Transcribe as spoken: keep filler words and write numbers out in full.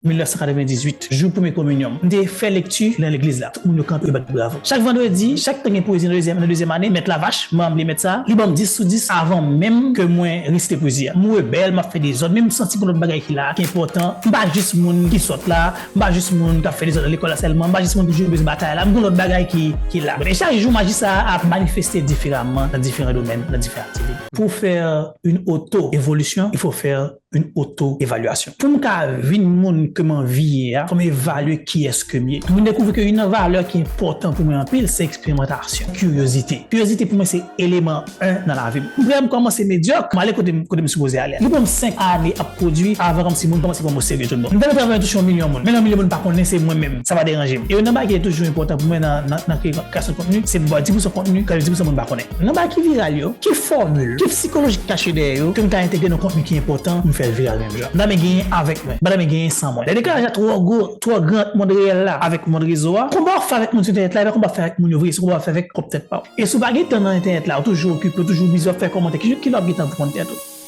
mil nèf san katrevendizuit, jou premye kominyon m. M te fè lekti nan legliz la. Tout moun yo kanpe, yo bat bravo. Chak vandredi, chak tan gen pwezi nan dezyèm, nan dezyèm ane, mèt Lavache, m pa bliye mèt sa, li ban m dis sou dis avan menm ke mwen resite pwezi a. M rebèl, m ap fè dezòd, men m santi gon lòt bagay ki la, ki enpòtan. M pa jis moun ki sòt la, m pa jis moun k ap fè dezòd nan lekòl la sèlman, m pa jis moun ki toujou bezwen batay la, m gon lòt bagay ki, ki la. E chak jou maji sa a ap manifeste diferaman nan diferan domèn, nan diferan aktivite. Pour faire une auto-évolution, il faut faire une auto-évaluation. Pou m ka vin moun ke m anvi ye a, fò m evalye kiyès ke m ye. Mwen dekouvri ke youn nan valè ki enpòtan pou mwen anpil, se eksperimantasyon, kiryozite. Kiryozite pou mwen se eleman en nan lavi m. M prè m kòmanse medyòk, m ale kote m, kote m sipoze ale. Li pran m senk ane ap pwodui avan kòmsi moun kòmanse pran m oserye tout bon. M te nan travay touche yon milyon moun, men nan milyon moun pa konnen se mwen menm, sa pa deranje m. E youn nan bagay ki te toujou enpòtan pou mwen nan, nan, nan kreyasyon kontni, se m ba di pousan kontni, kòm di pousan moun pa konnen. Nan bagay ki viral yo, ki fòmil, ki sikolojik kache dèyè yo, ke m ka entegre nan kontni ki enpòtan pou m fè l viral menm jan. M ta renmen genyen avèk mwen, m pa ta renmen genyen san mwen. Lè dekalaj la twò gwo, twò gran ant mond reyèl la avèk mond rezo a, konba w ap fè avèk moun sou entènèt la, e pa konba w ap fè avèk moun yo vre, se konba w ap fè avèk pwòp tèt pa w. E si w pa gen tan nan entènèt la, ou toujou okipe, ou toujou bize w ap fè kòmantè, ki, kilè w ap gen tan pou konn tèt ou?